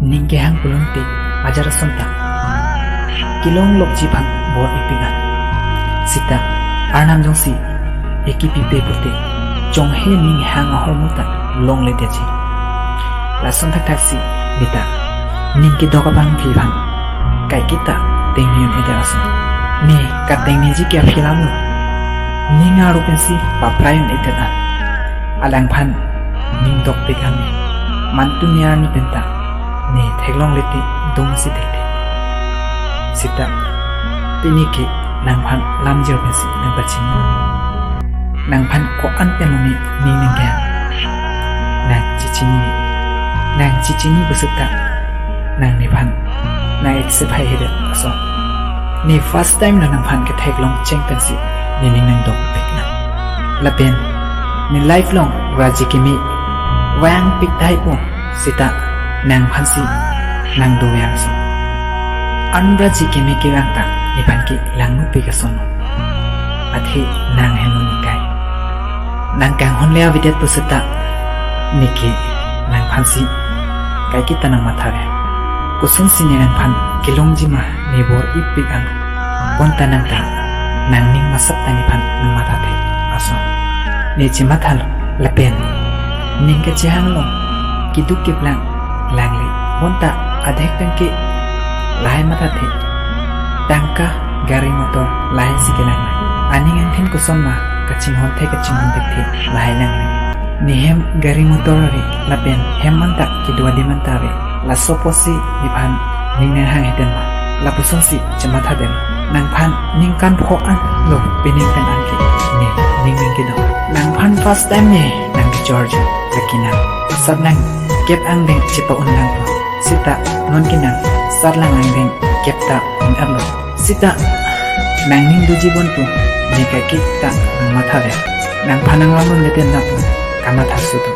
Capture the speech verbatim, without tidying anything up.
Ning kehang pulun te ajar ason ta kelong lokji aphan bor-ipik an. Sita Arnam jongsi ekipi pe pute chonghe ning hang ahormu ta longledetji. Lason thakthaksi neta ning kedok abangphi aphan kaiketa tengneun-edet ason. Ne katengneji ke aphi alamlo. Ning arlo pensi paprayun-edet an. Alangphan ning dokpik an ne. Mantu ne arni penta ne theklongle te dongsi thekthe. Sita pini ke nangphan lamjir pensi nangpachini. Nangphan ko-an penlo ne ning ningkan. Nang chechini ne. Nang chechini pusita nang nephan nang accept haihedet ason. Ne first time lo nangphan ketheklong cheng pensi ne ning nangdokpik nang. Lapen ne life along raji keme vangpik tahai po sita nangphansi nang dover ason. An raji keme kevang ta nephan ke langnupik ason. Athe nang henlo ne kai. Nang kanghon le avedet pusita ne ke nangphansi kaiketa nangmathaver. Kosonsi ne nangphan kelongji ma ne bor-ipik an. Bonta nang ta nangning masap ta nephan nangmathathe ason. Ne chemathalo lapen ning kachehang along keduk keplang langle. Bonta adhek tangke lahai mathathe. Tangka, gari motor lahai si kelang. Aning angthin koson ma kachinghon the kachinghon thekthe lahai lang. Ne hem gari motor ave lapen hem anta kedo adim anta ave. Laso apotsi nephan ning nanghang hiden ma? Lapusonsi chemathadetlo. Nangphan ningkan pho anlo pining pen anke ne ning nangkedok. Nangphan first time ne nangkechorji. Lake nang sat nangkep angdeng chepa-un nangpo. Sita non ke nang sat lang angdeng kep ta un-etlo. Sita nangning doji bon pu ne kaiketa nangmathaver. Nangphan nanglang un leten nang pu kamatha sudu.